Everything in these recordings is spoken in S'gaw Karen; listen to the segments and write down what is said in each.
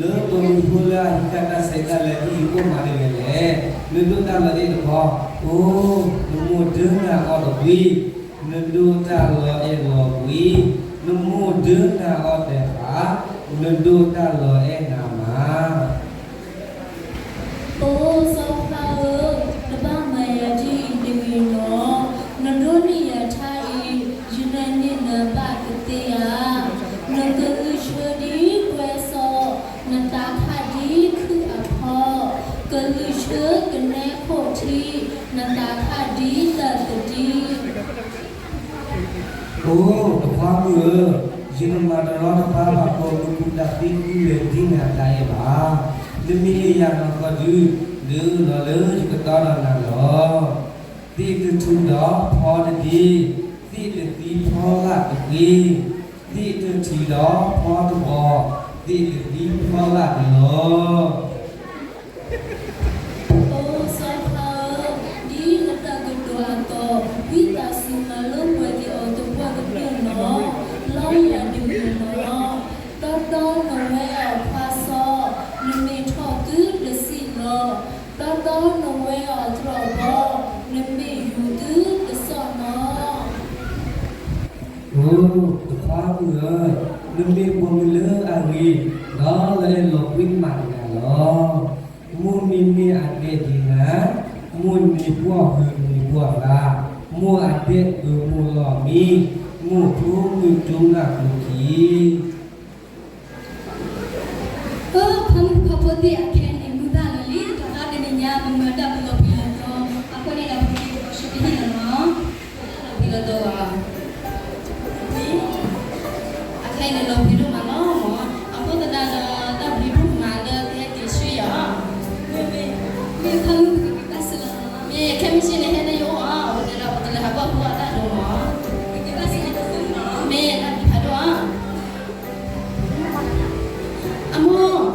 လၢပမူဖိလၢအဟံးဃာ်တၢ်ဆဲးတၢ်လၤဒ်အံၤအိၣ်မးတဂ့ၤလဲၣ်. နဒိၣ်တၢ်လီၤအဲၣ်တခီ, အိ, နမိၢ်ဒၢနၤအီၤတကွံ, နဒိၣ်တၢ်လီၤအဲၣ်လီၤကွံ, နမိၢ်ဒၢနၤအီၤတဃၣ်, နဒိၣ်တၢ်လီၤအဲၣ်နၤမး. အိ စီၤဖါဧၢ, နဘၣ်မၤယၤဒ်အံၤတဂ့ၤနီၤ, နဒိးန့ၢ်ယၤထါအံၤ, ယနဲၣ်န့ၢ်နၤဘၣ်ကသ့ဧါ. နကလုၢ်ဆၢဒ်ကွဲစီ, နသးခးဒ်ခုၣ်အဖီ, ကလုၢ်ဆၢကနဲခိၣ်ထံ, နသးခးဒ်တၢ်သဒံ. အိ တခွါမုၣ်ဧၢ, ယတမၤတရီတပါဘၣ်ကိးမုၢ်ကူတၢ်သံမုၢ်လဲၤဒ်နၤတၢ်အဲၣ်ဘၣ်. နမ့ၢ်အဲၣ်ယၤနီၢ်ကီၢ်ဒု, ဒုးလီၤလၢယကတီဒီးနၤလီၤ. သ့ၣ်တထူဒီးဖီတဒ့, သ့ၣ်တသံဖီဘၣ်တဃ့, သ့ၣ်တထံၣ်ဒီးဖီတဘီ, သ့ၣ်တသံဖီဘၣ်တလီၤ. အိ စီၤဖါဧၢ, ဒ်နတၢ်ကတိၤအသိး, ဝံသးစူၤမၤလိပှဲၤက့ၤအီၤ သပှၢ်ကတၢၢ်နီၤ, လီယၤတဂ့ၤနီၤ. တီတီနဝဲအီၤခွါစီ, နမ့ၢ်ထီၣ်သုတစံၣ်လီၤ. တီတီနဝဲအီၤတြီၢ်ဘီ, နမ့ၢ်ယူၤသုတစီၣ်နီၤ. အိ တခွါမုၣ်ဧၢ, နမ့ၢ်ပိာ်မုၣ်လၢအဂ့ၤ, ဒီးလီၤအဲၣ်လီၤကွံမးတဂၤလီၤ. မိၢ်မ့မ့ၢ်အဒဲးဒံးနၤ, မိၢ်မ့ၢ်ပှီၢ်ဟုးမ့ၢ်ပှီၢ်သး, မိၢ်အဒဲးအၢမိၢ်လီၢ်မံ, မိၢ်ဖိမုၣ်တူနၢ်ဖိခံ. အိ ဖါမုၣ်ဖါဖိသ့ၣ်, အခဲအံၤန့ၣ်မုၢ်ဘၣ်လီၤလံ, ဒီးတနံၤညါ ပမၤတၢ်ဘျုးလီၤဖှံလီၤတီၤ, အဃိန့ၣ်ဒီး ပက့ၤကဒီးဆူပဟံၣ်လီၤနီၤ. လီၤဖှံလီၤတီၤဧါ. အခဲအံၤန့ၣ်လီၤဖှံဒိၣ်မးလီၤမး, အဃိသတးဒီး တၢ်ဘျုးဒိၣ်မးလၢကဟဲက့ၤဆူယၤ. မ့ၢ်ဖါမုၣ် ပကက့ၤဘၣ်စ့ၢ်လီၤ. မ့ၢ်ခဲမုၢ်ဆ့ၣ်န့ၣ် ဟဲလၢယအိၣ်ဧါ, အဃိန့ၣ်ဒီး ပကလဲၤဟးဘၣ်ဟူအတၢ်ဒိးမး. မ့ၢ်တၢ်ဘျုးဖးဒိၣ်ဧါ. အမိၢ်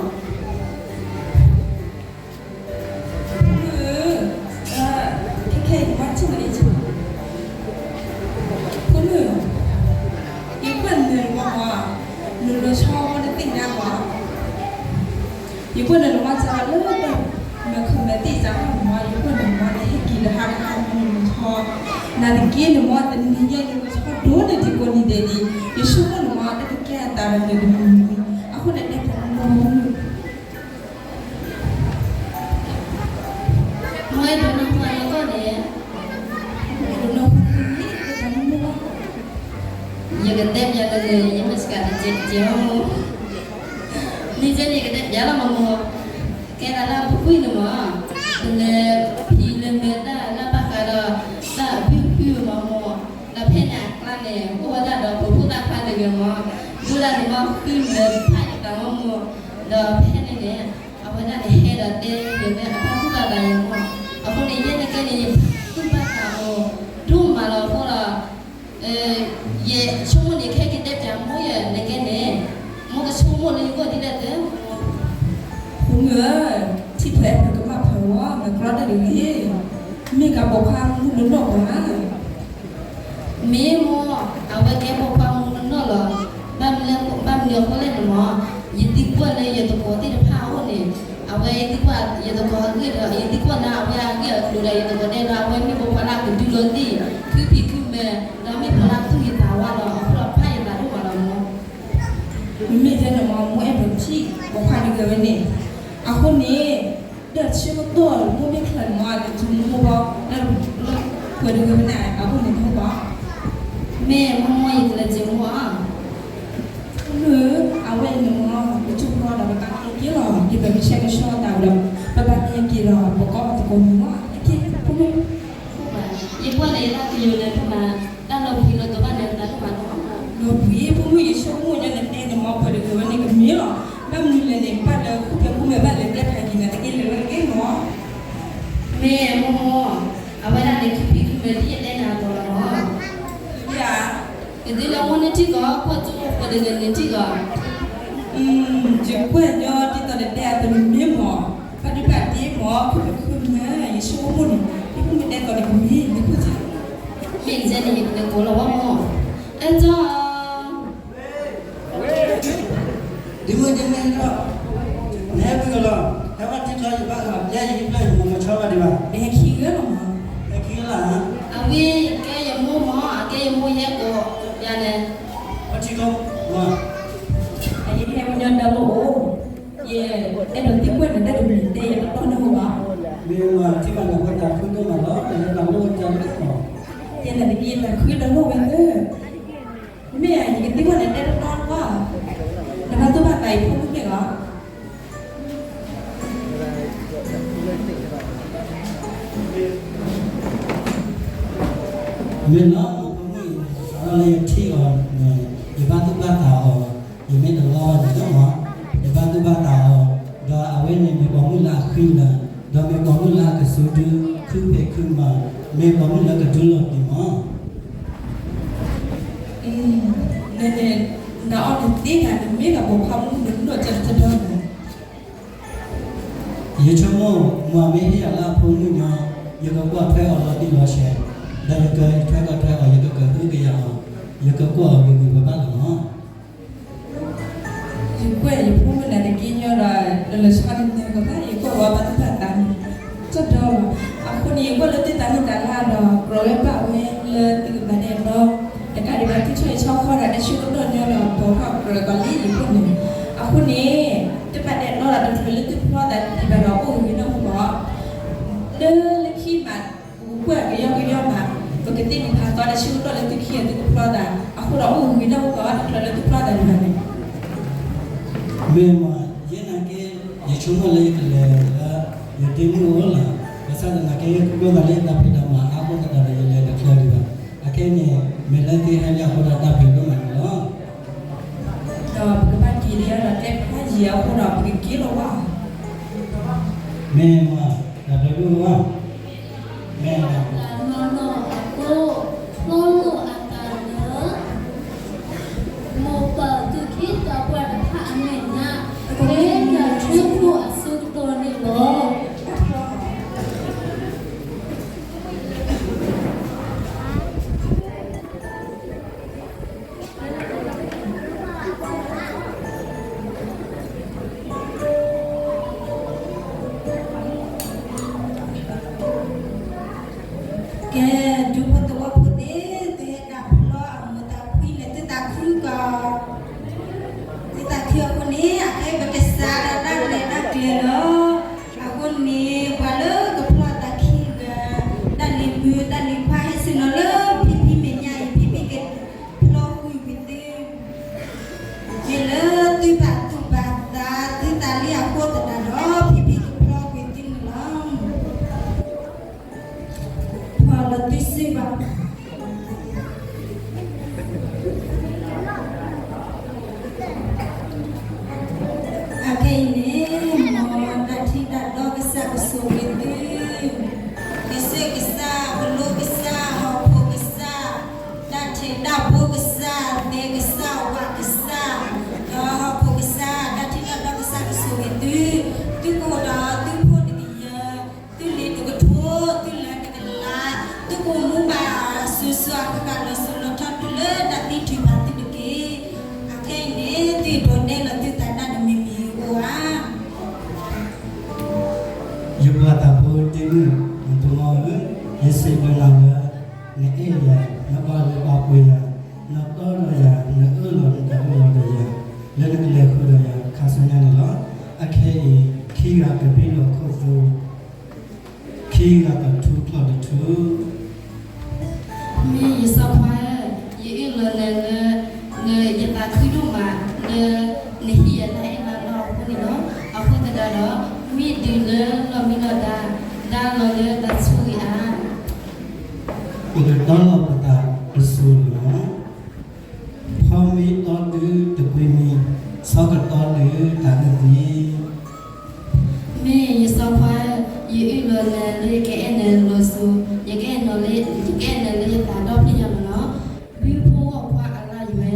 ဖိမုၣ်ဧၢ, ခဲခဲအံၤ ကဘၣ်ထံၣ်နၤအံၤ, ဖိမုၣ်, ယကွၢ်နၤမး, နလီၤဆီမး နသ့ၣ်ညါမး, ယကွၢ်နၤမး စးလၢတၢ်မဲာ်ခီမဲာ်သ့ၣ်စးထီၣ်မး, ယကွၢ်နၤမး နဟဲက့ၤတဟါတဟါမး နလီၤဆီ, နၤတက့ၢ်န့ၣ်မး တနံၤညါနလီၤဆီဒိၣ်န့ၢ်ဒံးကိးနံၤဒဲးဒံး, ယဆိကမိၣ်န့ၣ်မး တၢ်ကကဲအသးဒီးနၤတမံၤမံၤ, အဃိန့ၣ် တဲပျးနၤမး ဖိမုၣ်. မ့ၢ်ဒိးနၢ်ဟူအလီၢ်ကီၢ်န့ၣ်, ဒိးနၢ်ဟူန့ၣ် ယကတဲပျးနၤန့ၣ် ယမ့ၢ်စကၤတကဲးတကဲးမး, မ့ၢ်ကဲန့ၣ် ယကတဲပျးလီၤမးမး, ကဲသးလၢအပူၤကွံာ်န့ၣ်မး, ပလဲၤဖံးလဲၤမၤတၢ်လၢဘၣ်ဃးဒီး တၢ်အဘုၣ်ဖုမးမး, ဒီးဖဲန့ၣ်အကျါန့ၣ် အိၣ်ဝဲဒၣ်ဒီးပှၤဖိသၣ်ခွါတဂၤမး, ဒိၣ်ဒၣ်န့ၣ်မး ဃုမၤဖးယသးမးမး, ဒီးဖဲန့ၣ်န့ၣ် အဝဲဒၣ်န့ၣ်ဟဲဒီးတဲယၤလၢအတၢ်သူၣ်ဘၣ်သးယၤမး, အဃိန့ၣ် ယဲန့ၣ်ကဲန့ၣ် ယသူၣ်ဘၣ်သးမး ဒိၣ်မးလီၤအဃိဒီး ယဆိကမိၣ်န့ၣ် ခဲက့ၤတဲပျးမိၢ်ယဲန့ၣ်ကဲန့ၣ်, မိၢ်ကဆိကမိၣ်လၢယဂီၢ်ဒ်လဲၣ်သ့. ဖိမုၣ်ဧၢ, ထံၣ်ဖဲဖဲကမၣ်ဖဲဝဲ မ့ၢ်ကြၢးတၢ်တဂ့ၤ, မ့ၢ်ကပိာ်ခွါမုၣ်နီၢ်နီၢ်ပှၤဧါ. မ့ၢ်မိၢ်, အဝဲကဲပိာ်ခွါမုၣ်နီၢ်နီၢ်လီၤ. ဘၣ်မနုၤအဃိလဲၣ်န့ၣ်မး, ယသံကွၢ်လၢယသကိးသ့ၣ်တဖၣ်အအိၣ်န့ၣ်, အဝဲသံကွၢ်ယသကိးအဂ့ၢ်ဒီး ယသံကွၢ်လၢအဝဲအဂ့ၢ်အကျိၤဒီး ယသကိးတဲဒီး အဝဲမ့ၢ်ပိာ်ခွါလၢအကဒုလီၤသံၣ်, ခုဖံးခုမၤ, ဒီးမ့ၢ်ပိာ်လၢအသူၣ်ဂ့ၤသးဝါလီၤ. အဃိဒီးဖးယသးဒိၣ်မးလီၤမး. မ့မ့ၢ်ယဲန့ၣ်မး မိၢ်အဲၣ်ဒိးထံၣ်ပိာ်ခွါတဂၤဝဲန့ၣ်, အဃိန့ၣ် ဒီးဆၢကတီၢ်မိၢ်မ့ၢ်ချၢန့ၣ်မး ယဆိကမိၣ်ဘၣ် လၢပှၤတဂၤဝဲန့ၣ် အအိၣ်န့ၣ်မ့ၢ်ဘၣ်. မ့ၢ်မိၢ်မိၢ် ယကလဲၤက့ၤမိၢ်ဧါ. မ့ၢ် အဝဲန့ၣ်မး ပကၠိဖိဒီးပဘၣ်က့ၤလီၤ, ဒ်ပမ့ၢ်ဆဲးကဆှီသးဒီး ပဘၣ်က့ၤလီၤ ပကိးပသကိးမး အက့ၤဖိမုၣ်. ယကွၢ်န့ၣ် ယတၢ်ကယိာ်န့ၣ် တမၤ တၢ်လီၤဘှံးလီၤတီၤဘၣ်န့ၣ် တၢ်တမၤလီၤ. လီၤဘှံး ဖိမုၣ် ယဆိကမိၣ်ညါန့ၣ် တဲန့ၣ်မး ပှၤတဂၤဝဲန့ၣ်ကမ့ၢ်လီၤ. ဘၣ်မနုၤလဲၣ်န့ၣ် ဘၣ်လၢခုဖဲဖိမုၣ်ဘၣ်လဲၤတဲဖးက့ၤနၤတက့ၢ်လၢၤဝဲတက့ၢ်မး. မ့ၢ်မိၢ်မိၢ်, အဝဲဒၣ်န့ၣ် ခုဖံးခုမၤဒ်ယတဲနၤအသိးလီၤမး. ယၤ ကဒုလၢမိၢ်န့ၣ်ထံၣ်ကီး ကွၢ်ကၠိဖိတဂၤန့ၣ်ထံၣ်ကီး. ယကွၢ်ညီဒ်သိးနတဲအသိးန့ၣ်မ့ၢ်မး, ဘၣ်ဒုဘၣ်ဒ့မး ခုဖံးခုမၤ ယဆိကမိၣ်န့ၣ် ဒ်ဖိမုၣ်တဲသိးန့ၣ်ကမ့ၢ် ဒ်ဖိမုၣ် မ့ၢ်ကဲန့ၣ် ယကလဲၤကိးလီၤဝဲမး. အဲၣ်ကၠီ ဒ်မုၢ်ဒ်မ့ၢ်လီၤ. လီၤ, ဟဲဘၣ်ထံချီယဘၣ်လီၤ, ယဲယဟံးဖျၢၣ်ယမၤမၤဆီဘၣ်ဒံးဘၣ်, ဟဲခံဂၤလီၤမး, ဟဲခံဂၤလီၤ, အဝဲကဲယမိၢ်မး, အကဲယမိၢ်ယဲကိးယၤန့ၣ်, ပထံချီ, အယဟဲမညီတၢ်လိၣ်အိၣ်, ယအဲၣ်ဒိးသံကွၢ်နၤတၢ်တမံၤတဲယတတီၢ်န့ၣ်အိၣ်ဘၣ်, မ့ၢ်မၤထံၣ်ဘၣ်နၤပှၤတၢ်ဖုဒိၣ်မးလီၤ, နဟဲတၢ်လိၣ်တၢ်လီၢ်, ယဲနတက့ၢ်တၢ်ဖုတၢ်လိၣ်ဝဲသၢ မ့ၢ်ယကသံကွၢ်နၤတဲတတီၢ်လီၤ, နဘၣ်သူၣ်ဘၣ်သးအံၤဖိမုၣ်မ့ၢ်ဂ့ၤ, မ့ၢ်လီၤ, ဖိမုၣ်အံၤ လၢယထံၣ်အီၤန့ၣ် ယဘၣ်သူၣ်ဘၣ်သးအီၤ, ယမ့ၢ်တလီဘၣ်န့ၣ်လီၤ, ယဘၣ်သူၣ်ဘၣ်သးအီၤ, ဒီးအဝဲန့ၣ်မ့ၢ်ပိာ်မုၣ်လၢအဃံလၤ, ဒီးမ့ၢ်ပိာ်မုၣ်လၢအကစူၤဒု ခုဖံးခုမၤ, မ့ၢ်ပိာ်မုၣ်လၢကဒုလီၤတံၢ်မး န, နအီၣ်နသ့တၢ် နမ့ၢ်ဒၣ်ပိာ်ခွါမုၣ် နမ့ၢ်ဒၣ်ကၢ်တတီၢ်န့ၣ်, ယဆိကမိၣ် မ့ၢ်မ့ၢ်ဟ့ၣ်ယၤလၢအဖိမုၣ်ညီ, ယကကွၢ်ထွဲအီၤလီၤတံၢ်လီၤဆဲး, ဒီးယကထွဲကထွဲအီၤ, ယကကဟုကယာ်အီၤ, ယကကွၢ်အီၤဂ့ၤဂ့ၤဘၣ်ဘၣ်လီၤမး ယကွၢ်ယဖိမုၣ်နၤတက့ၢ်ညီဒီး လၢလၢဆၣ်န့ၣ် နကဘၣ်ယကွၢ်ဝဲဘၣ်သူၣ်ဘၣ်သးန့ၣ်, ကၢ်ဒီး, အဃိန့ၣ် ယကွၢ်လၢသုတၢ်ဟ့ၣ်တၢ်လၢဒီး ကြၢးဝဲဘၣ်ဝဲလၢသုကဘၣ်ဒဲးနီၢ်, တကးဒံးဘၣ် ထံၣ်ဆီၣ်အံၤဆီၣ်ခီဒီး တၢ်ဆၢကတီၢ်ညီဒီး ပိာ်ထီၣ်ကြၢးကီးလံယဖိန့ၣ်, အဃိန့ၣ် တဘၣ်ဒဲးနီၢ်ဒီးတချုးလၢသုဖျီသးဒံးဘၣ်ဒီး အိၣ်ဂ့ၤဂ့ၤနီၢ်မး, လၢလၢခံမး ပကကွၢ်ကယီကယီမး, ပကသ့ၣ်နီၣ်ဖးသီတၢ်ဆၢကတီၢ်လၢသုခံဂၤသုကဖျီသး, အဃိဒီးအိၣ်ဂ့ၤဂ့ၤနီၢ်မး တချုးလၢသုဖျီသးဒံးဘၣ်န့ၣ်, မ့ၢ်မး, ယဲနာ်က့ ယဆိကမိၣ်လၢယကလဲၤလၢ ယတ့မုၣ်အအိၣ်လီၤ, ဘၣ်ဆၣ်သနာ်က့ ယဃုကျိသးလၢယတၢ်ဖံးတၢ်မၤအါအဃိသတးဒီး ယလဲၤတချုးဒံးဘၣ်, အခဲအံၤန့ၣ် မ့ၢ်လၢသုဟဲလၢအဃိဒီးတၢ်ဖံးဒိၣ်မးန့ၣ်လီၤ ဒီးပကဘၣ်က့ၤလံဒီး တဲဖျါယံာ်အဃိဒီး ပကက့ၤလီၤဝဲ, မ့ၢ်မး, တၢ်ဘျုးဒိၣ်မး, မ့ၢ်မး, တၢ်နီၢ်နီၢ်အဃိ, ဖျီလိာ်အသးလၢ မိၢ်ပၢ်သူၣ်က့သးပှၢ်တဖၣ်အမဲာ်ညါ, ဖဲတၢ်ဆိကမိၣ်အဆၢကတီၢ်န့ၣ်လီၤ. ကဲ, ဒူဖိသဝီဖိသ့ၣ်, သုဟဲဒၣ်ဖျီအမိၢ်သးဖှံန့ၣ် သုသးခုကီး, သုသးခုအဃိန့ၣ် အခဲအံၤပကစးဒီးတၢ်ရဲၣ်တၢ်ကျဲၤလီၤ. အဃိန့ၣ် ပှၤလၢကဖျီသးခံဂၤ, တၢ်လံၤမုာ်တၢ်လံၤခွါဟဲဆ့ၣ်နီၤလၢဖံဖံမဲာ်ညါအံၤ ဖံဖံကဖျီဃုာ်ဝံၤသု မ့ၢ်လၢသုဘၣ်သူၣ်ဘၣ်သး သုသးလံအဃိသတးဒီး ဖံဖံကဖျီကွံာ်သုန့ၣ်လီၤ. ဖျီလီၤသုစ့ၢ်ဘၣ်. အခဲအံၤန့ၣ် မ်တၢ်ထံတၢ်တီကစၢ်ကဆိၣ်ဂ့ၤသု, ကစၢၢ်ကစၢ်, ကလိကစၢ်, ဟီၣ်ခိၣ်ကစၢ်, တၢ်ထံးတၢ်ဘိကစၢ်, သဲကစၢ်, ဝၣ်ကစၢ်, ဒီးဟီၣ်ခိၣ်ကစၢ်, တၢ်ထံတၢ်တီကစၢ်ကဆိၣ်ဂ့ၤသု, သုကအိၣ်ဒီးသုဖိတကယၢၤ, သုလံၤတကထိ, သုလၢတကလး, သုကအိၣ်မူဘၣ်အစိၤစိၤအဃၣ်ဃၣ်လီၤစိၤလီၤထီသုလၢတၢ်သံထုးဖးသုတက့ၢ်. အခဲအံၤန့ၣ် သုဒိးတဲလီၤသုသးတၢ်တမံၤမံၤအိၣ်ဧါ. ယပှၤသးဖိတ့မုၣ် မုၢ်တမီၤဧၢ, ယစံးဘျုးနၤလၢ နအဲၣ်ယၤ, နဘၣ်လၢဘၣ်ပှ့ၤယၤ, နတီဒီးယၤ, နအၢၣ်လီၤနသးအၢၣ်လီၤဒီးယၤ, လၢနကလဲၤဃုာ်ဒီးယၤခါဆူညါန့ၣ်လီၤ. အခဲအံၤ ခံဂၤကဘံၣ်လီၤခိၣ်သူ, ခံဂၤကထူချီၣ်တထူ မ့ၢ်ယစီၤခွါဧၢ, ယအၢၣ်လီၤနၤလၢ လၢယသးခုဒိၣ်မး လၢနဟ့ၣ်ယၤတၢ်အဲၣ်လၢလီၢ်အဃိန့ၣ်လီၤ. အဃိသတးဒီး မ့ၢ်တုၤလၢလီၢ်မံလီၢ်ဒါ, ဒါလီၤလၢတၢ်ဆိၣ်ဂ့ၤဧါ. ပကတီလီၤပသးတစိၤလီၤ. ဖီမ့ၢ်တီတုၤတကွံမံၤ, ဆီကတီၤတုၤတၢ်အုၣ်သံ. မ့ၢ်ယစီၤခွါ, ယအၢၣ်လီၤနၤလၢယကအဲၣ်နၤလီၤစိၤ, ယကအဲၣ်နၤလၢ, ယကအဲၣ်နၤလၢယသးဒီဖျၢၣ်ညါလီၤလီၤ. ဘုဖိဂီၢ်ဖိအလါယွဲ,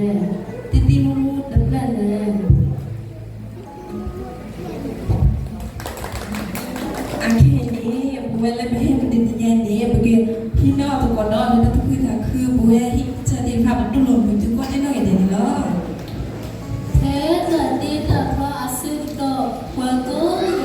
တံတံမူမူတဖျၢၣ်န့ၣ် အခဲအံၤန့ၣ် ပဝဲလၢပဟဲပတသ့ၣ်ညါန့ၣ် ပကဟံးန့ၢ်သကိးဒီးလၢတၢ်သူၣ်ခုသးခု ပဝဲဟံၣ်ဆၢသ့ၣ်တဖၣ် ပတူၢ်လိာ်မုာ်သုကိးနီၢ်ဂၤဒဲးန့ၣ်လီၤ. ဖဲတၢ်တ့တၢ်ဖျီအဆၢကတီၢ် ပှၤကိးဂၤ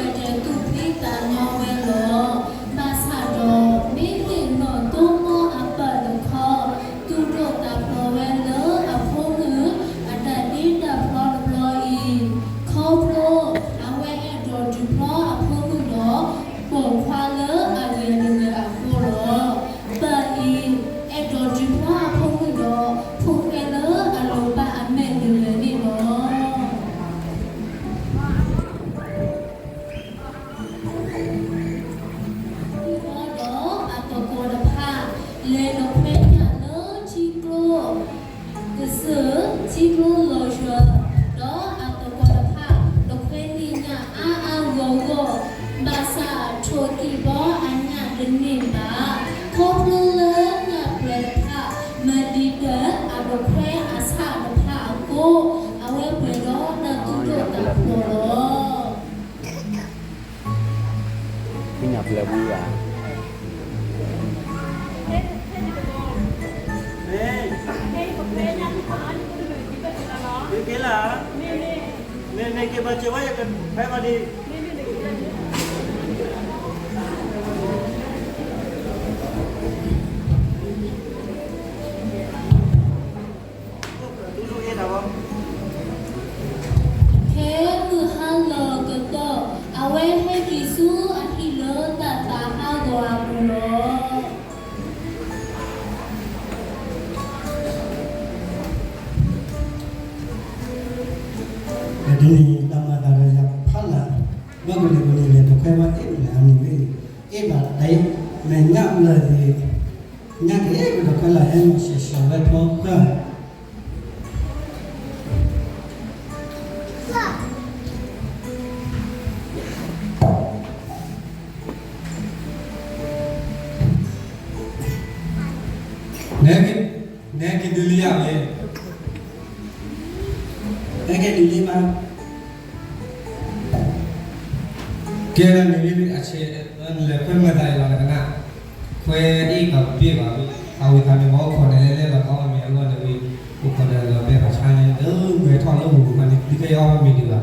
ထိၣ်ကံၢ်ဘီအညၣ်တန့ၢ်ဘၣ်, ခီဖျိလၢညၣ်ပျဲၢ်တဖၣ် မၤဒံးတၢ်အဒိၣ်ခွဲအဆၣ်တဖၣ်အဃိ, အဝဲပှဲၤဒီးတၢ်သူၣ်ဒိၣ်တၢ်ဖျိးလီၤ. သ့ၣ်ညါပျဲၢ်ပူၤဧါ. မ့ၢ်က့ၤလၢ, မ့ၢ်မ့ၢ်က့ၤဘၣ်စၢၤဝဲယကဖဲမၤဒံး. ဖဲမုၢ်ဟါလီၤကတီၢ်, အဝဲဟဲက့ၤဆူအဟံၣ်လၢတၢ်သးဟးဂီၤအပူၤလီၤ. ဒ်န့ၣ် တၢ်မၤသးဒီးယၤဖးလၢ်, ဘၣ်ကလဲၤကလဲၤလဲၤတခွဲဘၣ် အ့ၣ်မလဲၣ်အမံၤဝဲန့ၣ်, အ့ၣ်ဘၣ်တၢ်အံၤ, မ့ၢ်ညၣ်ဘျၢသ့ၣ်, ညၣ်က့ၤကဒီးခွဲလၢ်ဟဲမၤဆှဲးဆှီဝဲထီဃၢ်. နဟဲက့ၤဒုးလံယၤမ့ၢ်, ဟဲက့ၤဒုးလံမး. ကဲလၢန့ၣ် အဆဲးလဲၤခွဲမၤသးအံၤလီၤနကနၣ်, ခွဲအ့ၣ်ကဘ့ၣ်ဘၣ်ဝံၤ, အဝံၤသးန့ၣ် ပှၤအိၣ်ခိးန့ၣ်လဲၤလဲၤလီၤကီမ့ၢ်အဂီၢ်န့ၣ်ဝံၤ, အိၣ်ခိးန့ၣ်လီၤဘဲဘၣ်ဆါန့ၣ် လၢဂဲၤထီၣ်လၢဟူးမးန့ၣ် သုကဟဲအီၣ်မ့ၢ်ဒံးဘၣ်.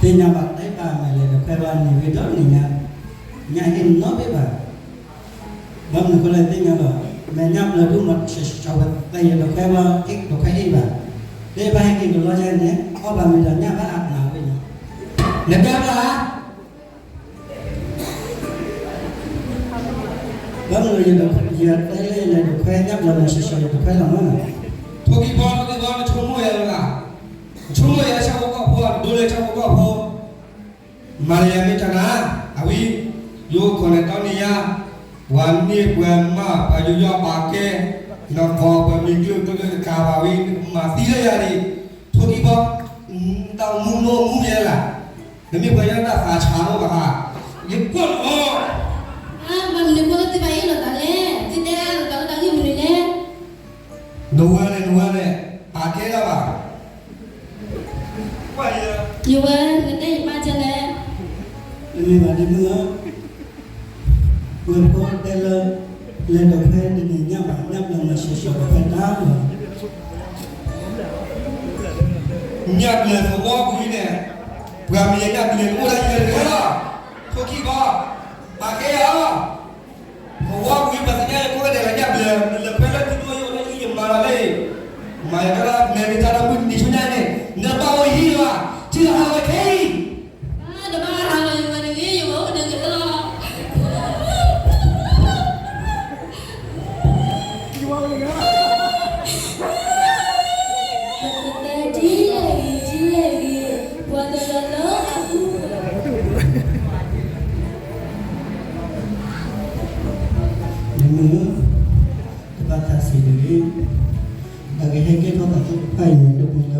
သ့ၣ်ညါဘၣ်တၢ်အံၤဘၣ် မ့ၢ်လဲၤတခွဲဘၣ်န့ၣ်ဝံၤဒီးန့ၣ်ညါ, ညၣ်ဟ့ၣ်နီတဘ့ၣ်ဘၣ်. ဘၣ်မနုၤဃိလဲၣ်သ့ၣ်ညါလီၤ, မ့ၢ်ညၣ်ဘျၢဒိၣ်မး ဆှဲးဆှီဝဲသ့ၣ်ယတခွဲဘၣ်, တခွဲအ့ၣ်ဘၣ်. လၢဘၣ်ဟဲက့ၤကလီယဲန့ၣ် အီၣ်ဘၣ်မ့ၢ်ဒီးညၣ်ဘၣ်အနၢ်ဝဲန့ၣ်, နဘၣ်ဘၣ် ဘၣ်မနုၤယတခွဲ, ယတဲလၢယလဲၤတခွဲညၣ်ဘျၢမး ဆှဲးဆှီယတခွဲလီၤမး. ထိၣ်ကံၢ်ဘီ ထိၣ်ကံၢ်ဘီ နဆိကမိၣ်ယၤလၢ်, နဆိကမိၣ်ယၤဆၣ်ဖိကီၢ်ဖိ, နဒိလၢဆၣ်ဖိကီၢ်ဖိ, မၤလၢယၤမ့ၢ်တၢ်နၤ, အဝံၤ, ယအိၣ်ခိးန့ၣ်တီန့ၢ်ယၤ, ပှၤန့ၢ်ပှၤမး ပှၤယိယီၣ်ပာ်ကဲ, နကိးပှၤမ့ၢ်ကျၢၢ်ကျၢၢ်တကးဘၣ်ဝံၤ မၤသံလၢယၤန့ၣ်, ထိၣ်ကံၢ်ဘီ, တၢ်မူနီၢ်မူယဲလၢ်, နမ့ၢ်ပှၤယီၣ်တၢ်သးဆးလီၤဘၣ်ဧါ, ယကွၢ်လီၤ. ဘၣ်မနုၤဃိလၢသုဘၣ်အ့ၣ်လိာ်သးလဲၣ်, သုတဲအါလိာ်သးလၢတၢ်ဂ့ၢ်မနုၤလဲၣ်. နဝဲန့ၣ် နဝဲန့ၣ်, ပာ်ကဲဒၣ်ဘၣ်. ယဝဲ နတဲယပၢ်ကဲလဲၣ်. တမ့ၢ်ဘၣ်ဒ်မုၢ်ဧၢ, ဝဲၢ်ဖိတဲလၢ လဲၤတခွဲတန့ၢ်ညၣ်ဘၣ်, ညၣ်ဘျၢမၤဆှဲးဆှီတခွဲတၢ်လီၤ. ညၣ်ဘျၢသဝီပူၤအံၤန့ၣ်, ပှၤမ့ၢ်ယဲညၣ်ဘျၢန့ၣ်အိၣ်ဒၣ်ယဲတဂ့ၤလီၤ, ထိၣ်ကံၢ်ဘီ, ပာ်ကဲယၤလီၤ. သဝီပူၤအံၤပှၤသ့ၣ်ညါယကိးဂၤဒဲးလၢညၣ်ဘျၢ, နလဲၤခွဲလၢထံဒိၣ်ယိၣ်လၢအံၤယမၤလီၤလၢအံၤ, မၤယၤတၢ်လၢမ့ၢ်နံၤဆူညါန့ၣ်, နဘၣ်အိၣ်ဟံၣ်လီၤ, ထံၣ်လီၤဟးဝဲခဲအံၤ. တဘၣ်ဟးလီၤယဝဲတဂ့ၤ, ယဝဲအိၣ်ဒၣ်က့ၤလီၤ. ပကတဲဒ်လဲၣ်ဂ့ၤဒ်လဲၣ်ဂ့ၤ, ပှၤတဂၤလၢအသူ မ့ၢ်မ့ၢ်, တဘၣ်သးဆံးတဂ့ၤ, တၢ်ကဟဲကဲထီၣ်သးသ့ၣ်တဖၣ်အံၤန့ၣ် တမ့ၢ်လၢ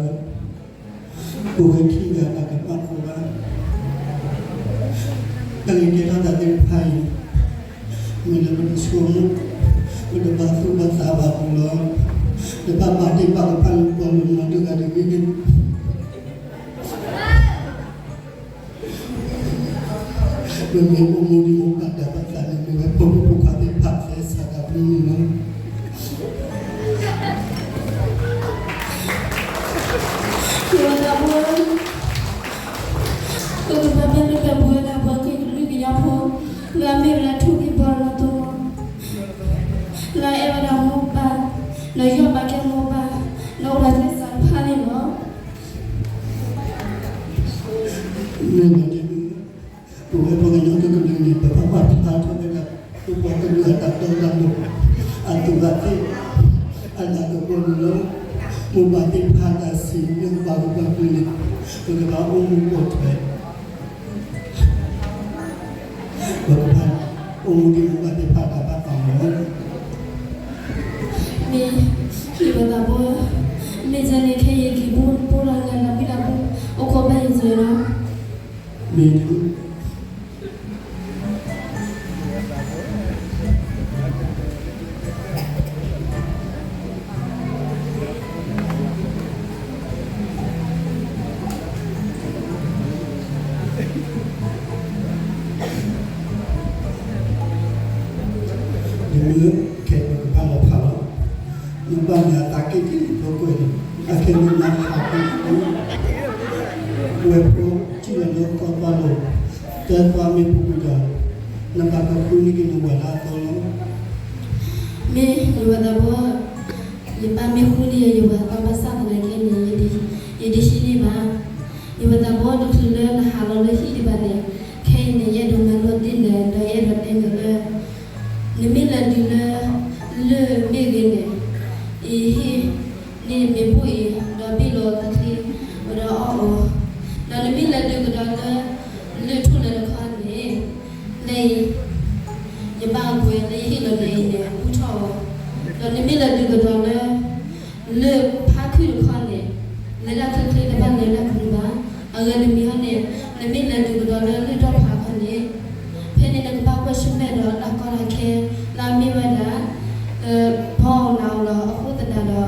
ပဝဲခံဂၤတၢ်ကဘၣ်ဃိဘၣ်, တၢ်ကဟဲကဲထီၣ်သးသ့ၣ်တဖၣ်အံၤ, မ့ၢ်လၢပတဆိကမိၣ်, ပတဘၣ်သူၣ်ဘၣ်သးဘၣ်အပူၤလီၤ, တဘၣ်ပာ်ဒ့ၣ်ပာ်ကဖၣ်လၢပှၤကညီတဂၤတဂ့ၤန့ၣ် ပမ့ၢ်အိၣ်မူဒ်မိၢ်ပၢ်တၢ်ဘၣ်သးန့ၣ် မ့ၢ်ဝဲဖိမုၣ်ဖိခွါသ့ၣ်တဖၣ်သဲစးတၢ်ဘျုးန့ၣ်လီၤ. ယွၤတၢ်ဘိ, ပကဘၣ်မ့ၢ်ပှၤဘၣ်ပှၤကလုာ်ကညီဖိ, လၢအမ့ၢ်ဝဲဒၣ်ထိၣ်ကံၢ်ဘီလီၤတိၢ်, လၢအအဲၣ်ဝဲဒၣ်မိၢ်ပၢ်, လၢယီၢ်ပာ်ကဲမိၢ်ပၢ်, လၢအိၣ်ဒီးသဲစးတဖၣ်န့ၣ်လီၤ. မ့ၢ်မ့ၢ်ဒ်န့ၣ်, ပဝဲပှၤကညီတကလုာ်န့ၣ် ပဘၣ်ပာ်ဖျါထီၣ်ဝဲဒၣ် ပပှၤကလုာ်အတၢ်တီတၢ်လိၤ, အသူးအသ့ၣ်, အတၢ်ကပီၤလိၤလီၤ. မိၢ်ပၢ်သ့ၣ်တဖၣ်တၢ်စံးန့ၣ် ပှၤကလုာ်န့ၣ် ပကဘၣ်အိၣ်မူပိာ်ထွဲ, ပကဘၣ်အိၣ်မူဒ်မိၢ်ပၢ်သ့ၣ်တဖၣ်တၢ်ဘၣ်သးန့ၣ်လီၤ. မ့ၢ်, မ့ၢ်ပသးဘိ, မ့ၢ်ယၤန့ၣ်ခဲအံၤ ယက့ၤဘိၣ်တၢ်လၢတၢ်ဘံၣ်တၢ်ဘၢ, အိၣ်ခိးဘၣ်ယၤလီၤ. မ့ၢ်ဒ် မ့ၢ်ခဲအံၤပကဘၣ်လီၤဖးလီၤ. နဘၣ်မ့ၢ်အသးက့ၣ်က့ၣ်ဖိကွဲးန့ၣ် အခဲမ့ၢ်နဟးက့ၤ ဝဲၤဖိထံၣ်လီၤလၢသီပှၢ်လိၤ တၢ်သီမ့ၢ်ပူၤကွံာ်ဒီး နဘၣ်ကဃုန့ၢ်က့ၤနဝၤလၢအသီလီၤ. မ့ၢ်ယဝၤသးဘီ, ယပၢ်မ့ၢ်ဃုန့ၢ်ယဝၤသီဘၣ်ဆၣ်သနာ်က့န့ၣ် ယတဟံးန့ၢ်ဘၣ်. ယဝၤသးဘီ တချုးလၢနဟးလီၤလၢဟံၣ်ဒံးဘၣ်န့ၣ်, ခဲအံၤန့ၣ် ယအဲၣ်ဒိးမၤလိဒ်လဲၣ် ဒီးယအဲၣ်ဒိးတဲနၤလၢ နမ့ၢ်လဲၤဒုးလၢ လၢၢ်မ့ၢ်ဂ့ၤန့ၣ်, အံၤဟ့ၣ်န့ၢ်မ့ၤဘိၣ်အံၤ ဒီးဘ့ၣ်လီၤချံချံ ဝဲဒီးအီၣ်အီၤ, ဒီးနမ့ၢ်လဲၤဒုးကဒီးလၢ လၢၢ်ထိၣ်လဲၤတခီန့ၣ်, လၢအံၤ ယဘၣ်အကွဲးလၢယဟ့ၣ်လီၤနၤအံၤန့ၣ် ဘူၣ်ထီၣ်အီၤ, ဒီးနမ့ၢ်လဲၤဒုးကဒီးလၢ လၢၢ်ဖါခုၣ်တခီန့ၣ်, လဲၤဒၣ်ချ့ချ့ တဘၣ်လဲၤဒၣ်ကရူၢ်ဘၣ်. အဂၤတမံၤဟီန့ၣ်, နမ့ၢ်လဲၤဒုးကဒီးလၢလၢၢ်ဒီၣ်ဖးခီန့ၣ်, ဖဲန့ၣ်နကဘၣ်ကွၢ်ဆၢၣ်မဲာ်ဒီးတၢ်ကီတၢ်ခဲ လၢအမ့ၢ်ဝဲဒၣ် ဘီအီၤနၤအီၤလီၤ. အဃိသတး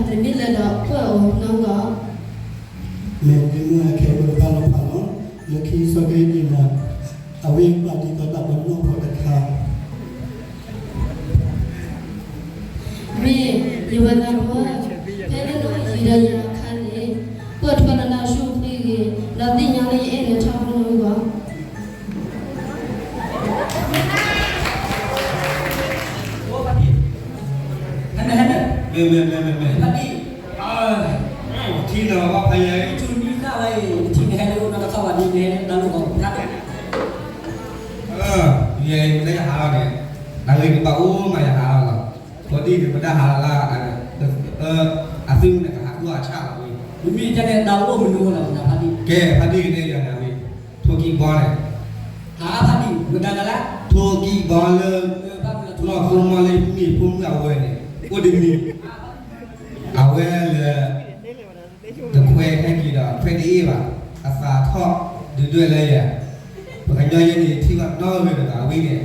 ဒီး လဲၤဒၣ် နမ့ၢ်လဲၤဒီးကွၢ်အီၤနီၢ်ဂီၢ် မ့ၢ်ဒ်မ့ၢ်အခဲအံၤပကဘၣ်လီၤဖးလီၤ. လၢခံစီၤကဲဒံနၤ, အဝဲဘၣ်ဒ်သိးတၢ်ပနီၣ်ဖိတခါ မ့ၢ်ယဝၤသးဘီ, ဖဲလၢနအိၣ်ယံၤဒီးယၤအခါန့ၣ်, ကွၢ်ထွဲနလၢအဆူၣ်အချ့ဂ့ၤ, ဒီးသ့ၣ်ညါလၢယအဲၣ်နၤထီဘိလီၤ. မ့ၢ် မ့ၢ် မ့ၢ် မ့ၢ် မ့ၢ် ထံၣ်နၤဘၣ်ဖးယံၤ ထံၣ်နဟဲလၢအိၣ်နီတခီဘၣ် ဒ်နဟဲလၢတၢ်လိၣ်ဘၣ်ဖး ယဲမ့ၢ်လၢယဟးလီၤန့ၣ်, နဂ့ၤကဘၣ်အိၣ်မးယဟးလီၤလီၤ. ဖိဒံၣ်န့ၣ် ပတၢ်ဟးလီၤလၢ အသုးန့ၣ် ကဟးဃုအီၣ်အဆၣ်လီၤဝံၤ, မ့မ့ၢ်တၢ်န့ၣ် တၢ်အိၣ်မနုၤအိၣ်လီၤ နဖါဒံၣ်, ကဲ ဖါဒံၣ်ကနဲၣ်ယၤန့ၣ်ဝံၤ, ထိၣ်ကံၢ်ဘီန့ၣ်, ဟးဖါဒံၣ် မတၤတဂၤလဲၣ်, ထိၣ်ကံၢ်ဘီလၢ လီၢ်ဖိမီလၢမ့ၢ်ဖိမုၣ်အဝဲန့ၣ် အိၣ်တမံၤ, အဝဲလၢ တခွဲးဟဲက့ၤဒီး ခွဲးတအ့ၣ်ဘၣ်, အသးထီၣ်ဒုးဒွဲၣ်လၢယၤ, ပှၤကညီယဲန့ၣ် ထံၣ်ဘၣ်နီတဂၤလၢၤဘၣ်ဝံၤန့ၣ်,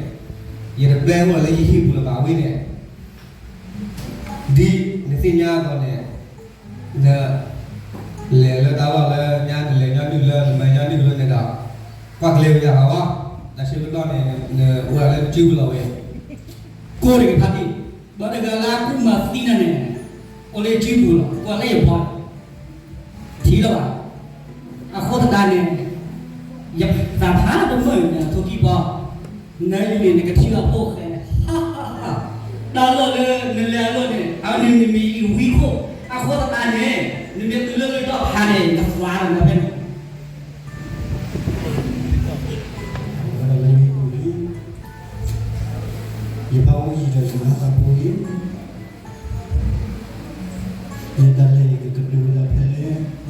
ယတပျဲအိၣ်လၢယဟံၣ်ပူၤလၢၤဘၣ်ဝံၤန့ၣ်, ဒ်နသ့ၣ်ညါအသိးန့ၣ်, န လဲၤလၢတၢ်လီၢ်လၢညါ နလဲၤညီနုၢ်လၢ နမၤညီနုၢ်လၢန့ၣ်ဒီး, ကွၢ်ကျဲဝဲယၤဟးဂီၤ, တၢ်ဆၢကတီၢ်န့ၣ် နအိၣ်ဒၣ်လၢစုပူၤလီၤဝဲ, ကိးတဂ့ၤဖါတံၢ်, ဒီးတဂၤလၢအကူၣ်မၤသံနၤန့ၣ်, အိၣ်လၢစုပူၤလီၤ ကွၢ်လၢယဖီ ထံၣ်လီၤဘၣ်. အဃိသတးန့ၣ်, ယသးဖးတမုာ်န့ၣ် ထိၣ်ကံၢ်ဘီ, နယူၤန့ၣ် နကထံၣ်ဘၣ်ဖိၣ်ဃဲ, တၢ်လီၢ်လၢနလဲၤအလီၢ်န့ၣ် အဝဲန့ၣ်မ့ၢ်အံၤဝံခိၣ်, အဃိသတးန့ၣ် နမ့ၢ်တုၤလၢလၢၢ်ဒီၣ်ဖးန့ၣ် နသးဒီးနဖဲန့ၣ် ယဘၣ်အိၣ်ယံၤဒီးယမၤသးဖိအံၤ, ယတၢ်လဲၤအံၤကကတိၤဝဲဒၣ်ဖဲလဲၣ်.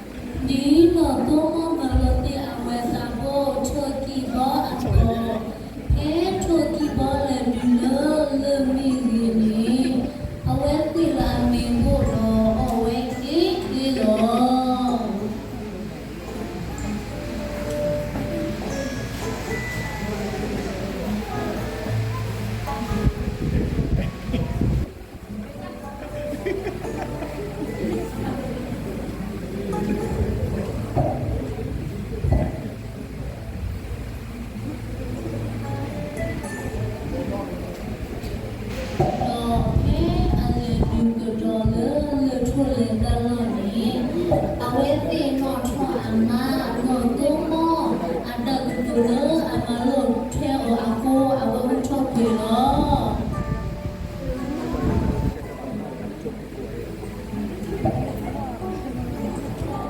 ဒ်နီၢ်သိမီၢ်မၤလိသ့ၣ်အဝဲသးဘိထိၣ်ကံၢ်ဘီအသိး, ဖဲထိၣ်ကံၢ်ဘီလဲၤတုၤလၢလၢၢ်မ့ၢ်ဂ့ၤန့ၣ်, အဝဲဃ့ၢ်လီၤအမ့ၤဘိၣ်ဒီးအီၣ်ဝဲချ့ချ့လီၤ. ဒီးဖဲအလဲၤဒုးကဒီးလၢလၢၢ်ထိၣ်လဲၤတၢ်လီၢ်န့ၣ်, အဝဲသ့ၣ်နီၣ်ထီၣ်အမါနီၢ်သိမီၢ်အတၢ်ကတိၤလၢအမၤလိထွဲအီၤအဃိ အဝဲအိၣ်ထီၣ်ကွံာ်လီၤ.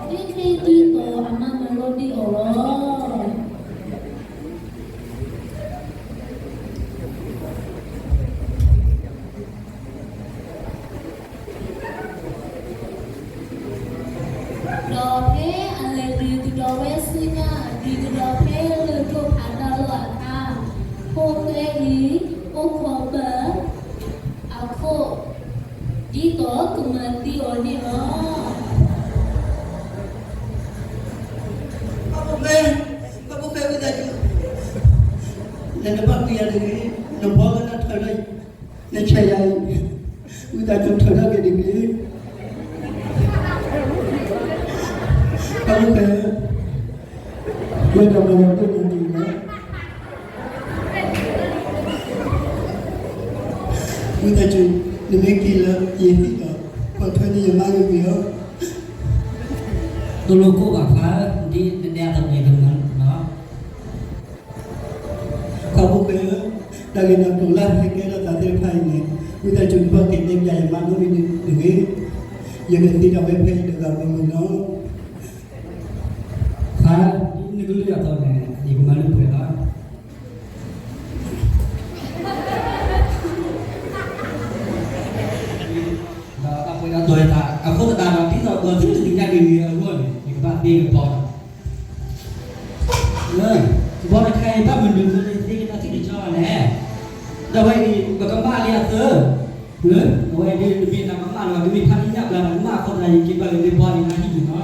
ချ့ချ့ဒ်သိးအမါမၤလိဒံးအီၤလီၤ. ဒီးဖဲအလဲၤဒုးကဒီးဝဲဆူညါ ဒုးကဒီးဖဲလၢၢ်ထိၣ်ဖးတၢ်လီၢ်အခါ, ဖိၣ်ဃဲအံၤ အိၣ်ခိးပၢၤ အခိၣ် ဒ်သိးကမၤသံအီၤန့ၣ်လီၤ. ပှၤဖိၣ်ဃဲ, ပှၤဖိၣ်ဃဲဝံသးစူၤ, နတဘၣ်ကွံာ်ယၤတဂ့ၤ, နဘီလၢနထၢထီၣ်, နဆဲးယၤအံၤ, ဝံသးစူၤထၢထီၣ်က့ၤတဂ့ၤ. ပှၤဖိၣ်ဃဲ, ယဲဒၣ်မၤလီၤတိၢ်န့ၣ်တဂ့ၤလီၤ. ဝံသးစူၤ, နမ့ၢ်က့ၤလၢယဟံၣ်ဒီး ကွၢ်ထွဲန့ၢ်ယမါဂ့ၤဂ့ၤလီၤ. တလိၣ်ကိၢ်ဘၣ်ဖါ, ဒ်နတဲအသိးန့ၣ်တမၤလီၤ. ခီဖျိ တၢ်ဂ့ၤတၢ်ကျိၤလၢဟဲကဲထီၣ်သးသ့ၣ်တဖၣ်အံၤန့ၣ်, ဝံသးစူၤ နဘၣ်က့ၤတဲပျးယမါနီတမံၤတဂ့ၤ. ယကသ့ဒၣ်ဝဲဖဲအံၤတဂၤမုၢ်မုၢ်လီၤ. ဖါ, နကလုၢ်အသိးန့ၣ် ယကမၤလၢပှဲၤလီၤ. ဒီးအဝဲဒၣ်ဒီးတၢ်အဃိသတးဒီး ဒ်သိးဒီးသုတသ့ၣ်ညါက့ၤအဂီၢ်န့ၣ် ယကဘၣ်သ့ကဘီဒီး ဘီတခါအံၤ ဘၣ်မနုၤအဃိလၢယသ့ကဒါသုတကၠီဘၣ်လဲၣ်. ဒီးအဝဲအံၤ ပကမၣ်လံအသၢ, အဝဲဒၣ်တမ့ၢ်တၢ်ကမၣ်လၢၤဘၣ်, တမ့ၢ်ဖါတံၣ်ညၣ်ပျၢ်တၢ်ကမၣ်အဃိသတး ယက့ၤဘၣ်က့ၤလၢဘီအံၤလၢဟံၣ်န့ၣ်လီၤ.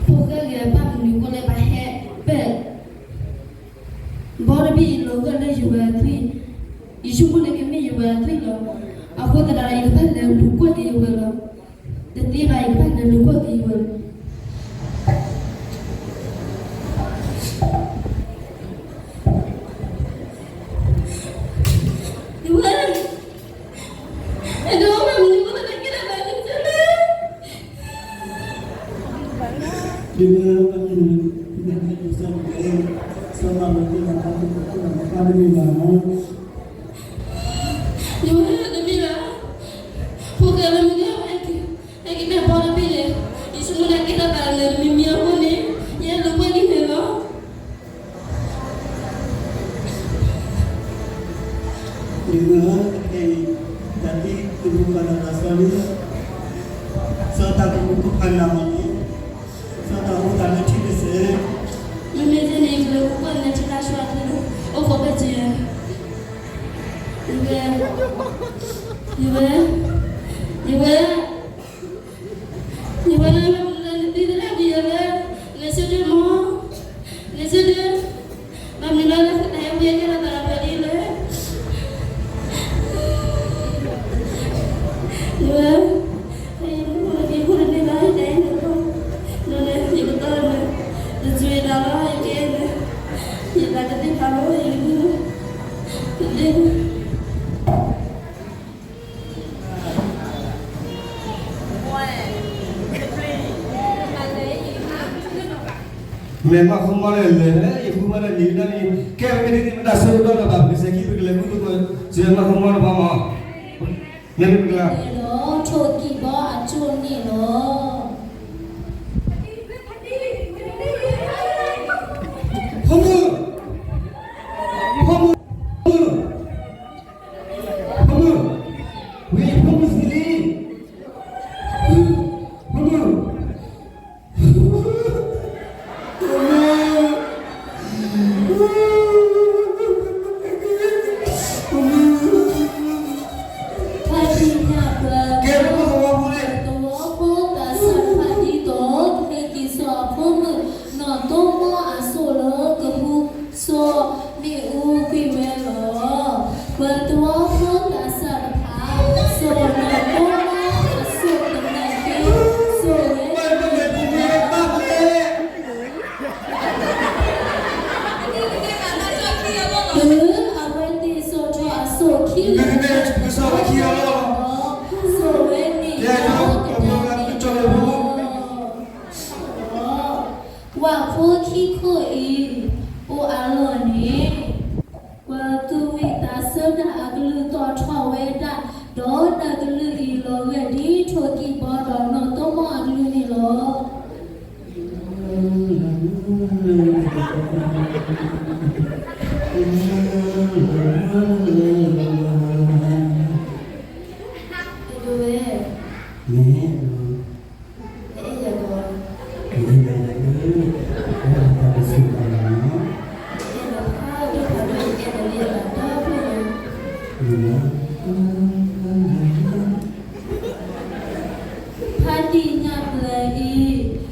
ဖိၣ်ဃဲဂ့ၤ ဘၣ်မနုၤအဃိလၢပဟဲပၢၢ် ဘီတဘ့ၣ်အံၤလီၤဂာ်လၢယဝဲအသွံၣ်, ယဆိကမိၣ်န့ၣ်ကမ့ၢ်ယဝဲအသွံၣ်လီၤ. အဃိသတးဒီး ယကဘၣ်လဲၤလူၤကွၢ်က့ၤယဝဲလီၤ. တသ့ဘၣ် ယကဘၣ်လဲၤလူၤကွၢ်က့ၤယဝဲလီၤ. ယဝဲ, အဲၣ်ဒိးဘၣ်မနုၤအဃိလၢနကဲထီၣ်ဘၣ်န့ၣ်လဲၣ်. ဒ်မ့ၢ်ဘၣ်မနုၤ နကဲထီၣ်စီၤမၤလ့း, စီၤမၤလ့း ကဲထီၣ်ဘၣ်န့ၣ် နကဲထီၣ်ဘၣ်န့ၣ်လီၤ. ယဝဲတမ့ၢ်ဘၣ်, ဖိၣ်ဃဲလၢမ့ၢ်ကဲဝဲ ဟဲက့ၤမ့ၢ်ဘီတဘ့ၣ်န့ၣ်, ယဆိကမိၣ်န့ၣ်ကဲထီၣ်ဘၣ်လၢနမံၤမံၤအဃိန့ၣ်, ယအဲၣ်ဒိးကွၢ်က့ၤန့ၣ်လီၤ. ဒ်မ့ၢ်တကဲအံၤ, တၢ်သံသုးမုၢ်ကီၢ်သးတၢ်ဆီလံ, စီၤတၢ်ကမူၣ်ကဖးနၤမးန့ၣ်, စီၤတၢ်အိၣ်သးလၢထံတစဲး, မ့မ့ၢ်တန့ၣ် ကလဲၤကကွၢ်နထံတၢ်ဆှီအထံလီၤ, အိၣ်ခိးဖဲက့ၤ, ယဝဲ, ယဝဲ, ယဝဲ, ယဝဲ, နသံသရၣ်ဒ်ယဲလၢ, နဆၢဒၢမး, နဆၢဒၢ, ဘၣ်မနုၤလၢနသးဟဲဝံအကဲထီၣ်သးလၢပှဲၤဒ်လဲၣ်. ယဝဲ, ဖဲယမူခိၣ်လၢက့ၤခိၣ်တန့ၢ်ဘၣ် ယတၢ်အံၤန့ၣ်လီၤ, ဒီးန့ၣ် ယကတီၢ်န့ၣ်, တစူၤယတၢ်လီၤ ယကအဲၣ်န့ၣ်, ယတၢ်ကသ့ၣ်ဖးလီၤ ယကဒု, ယကဒု မ့ၢ်မၤဃုမီလၢလဲၣ်, ယဃုမီလၢနံၤဒၣ်နံၤ, ကဲ ပမ့ၢ်တသ့ၣ်ညါတၢ်ဆၢကတီၢ်ဒီးဘၣ် ပကစဲးခံ ပကလဲၤမူသကိး, စဲးမၤဃုမီလၢပှၤမၤ, မ့ၢ်ပကလဲၤ, ဒီးထိၣ်ကံၢ်ဘီအစိၣ်န့ၣ်လီၤ. ဖိမုၣ်, ဖိမုၣ်, ဖိမုၣ်, ဝံၤဖိမုၣ်စံးလံ, ဖိမုၣ် ဖါတံၢ်ညၣ်ပၢၢ်, သဝီဖိသးစၢ်တဖၣ်ဒ်သိး ကဟဲက့ၤစိာ်အဖိမုၣ် နီၢ်သိမီအစိၣ်လၢကဟု စိာ်မ့ၣ်အူကွံာ်ဝဲလီၤ. ပှၤသဝီဖိသးစၢ်တဖၣ် စိာ်နီၢ်သိမီအစိၣ်ကမဲာ်သ့, စိာ်ဝဲ အဝဲသ့ၣ်စိာ်ထီၣ်အစိၣ်ခံဂၤလီၤ. စိာ်ဝဲန့ၣ်လီၤကတၢၢ်န့ၣ်လီၤ. ဝၣ်ဖိခံခိၣ်အံၤ အိၣ်အလီၢ်န့ၣ် ပှၤသူၣ်ဝံၣ်သးဆၢတၢ်အကလုၢ်သီၣ်ထီၣ်ဝဲဒၣ်, ဒီးတၢ်ကလုၢ်အံၤလီၤဂာ်ဒ်ထိၣ်ကံၢ်ဘီဒီးနီၢ်သိမီအကလုၢ်န့ၣ်လီၤ. ဝဲ, မ့ၢ် ပအဲၣ်ယၤလီၤ, ပအဲၣ်ယၤလီၤ, ပအဲၣ်ယၤလီၤ, ပအဲၣ်ယၤလီၤ, ဖါတံၢ်ညၣ်ပၢၢ်အံၤ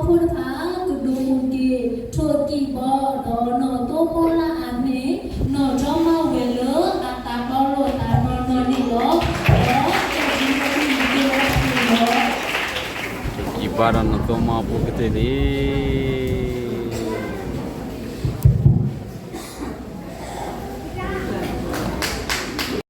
ဖိတဖၣ် ကဒိးအိၣ်က့ၤ ထိၣ်ကံးဘီဒီးနီၢ်သိမီလၢအမ့ၢ် နီၢ်ဒီမါဝဲၢ်လၢအသးဘီလိာ်သးနီၢ်နီၢ်န့ၣ်လီၤ. ဒီးတၢ်ဒ်န့ၣ်ကဲထီၣ်န့ၣ်လီၤ. ထိၣ်ကံးဘီဒီးနီၢ်သိမီအပူၤကတၢၢ်န့ၣ်